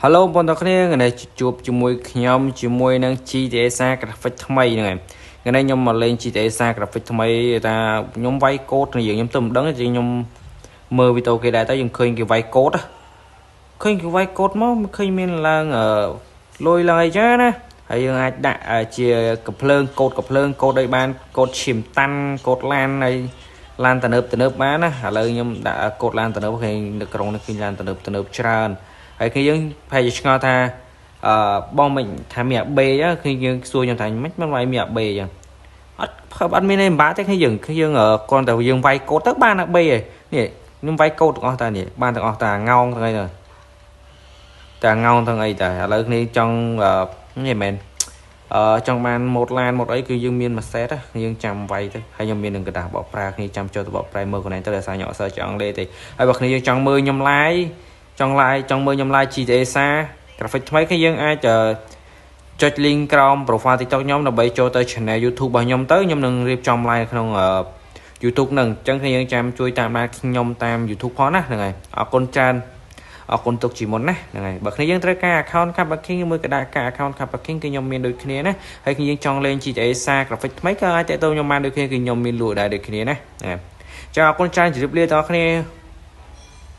Hello បងប្អូនទាំងគ្នាថ្ងៃនេះជួបជាមួយខ្ញុំជាមួយនឹង GTA សា graphic ថ្មីហ្នឹងហើយថ្ងៃនេះខ្ញុំមកលេង GTA សា graphic ថ្មីថាខ្ញុំវាយកូដនេះខ្ញុំទៅមិនដឹងទេខ្ញុំមើលវីដេអូគេដែរទៅយើងឃើញគេវាយកូដឃើញគេវាយកូដមកឃើញមានឡើងលុយឡើងអីចឹងណាហើយយើងអាចដាក់ជាកំភ្លើងកូដកំភ្លើងកូដអីបានកូដឈាមតាន់កូដឡានអីឡានទំនើបទំនើបបានណាឥឡូវខ្ញុំដាក់កូដឡានទំនើបឃើញនៅក្រុងនេះឃើញឡានទំនើបទំនើបច្រើនហើយគឺយើងប្រហែលជាឆ្ងល់ថាអឺបងមិនថាមានអាបេគឺយើងសួរខ្ញុំថាមិនមិនវាយមានអាបេចឹងអត់អត់មានអីពិបាកទេគឺយើងគឺយើងគ្រាន់តែយើងវាយកូដទៅបានអាបេឯនេះខ្ញុំវាយកូដទាំងអស់តានេះបានទាំងអស់តាងោងទាំងអីទៅតាងោងទាំងអីតាឥឡូវគ្នាចង់នេះមែនអឺចង់បានម៉ូតឡានម៉ូតអីគឺយើងមានមួយសេតយើងចាំវាយទៅហើយខ្ញុំមាននឹងក្រដាសបកប្រាគ្នាចាំចូលទៅបកប្រែមើលខ្លួនឯងទៅដោយសារខ្ញុំអត់សូវចង់លេទេហើយបើគ្នាយើងចង់មើលខ្ញុំ live ចង់ live ចង់មើលខ្ញុំ live GTA សា graphic ថ្មីគឺយើងអាចចុច link ក្រោម profile TikTok ខ្ញុំដើម្បីចូលទៅ channel YouTube របស់ខ្ញុំទៅខ្ញុំនឹងរៀបចំ live ក្នុង YouTube នឹងអញ្ចឹងគឺយើងចាំជួយតាមដានខ្ញុំតាម YouTube ផងណាហ្នឹងហើយអរគុណច្រើនអរគុណទុកជាមុនណាហ្នឹងហើយបើគ្នាយើងត្រូវការ account Car Parking មួយក៏ដាក់ការ account Car Parking គឺខ្ញុំមានដូចគ្នាណាហើយគ្នាយើងចង់លេង GTA សា graphic ថ្មីក៏អាចតាក់ទងខ្ញុំបានដូចគ្នាគឺខ្ញុំមានលក់ដែរដូចគ្នាណាហ្នឹងហើយចាអរគុណច្រើនជម្រាបលាដល់គ្នា។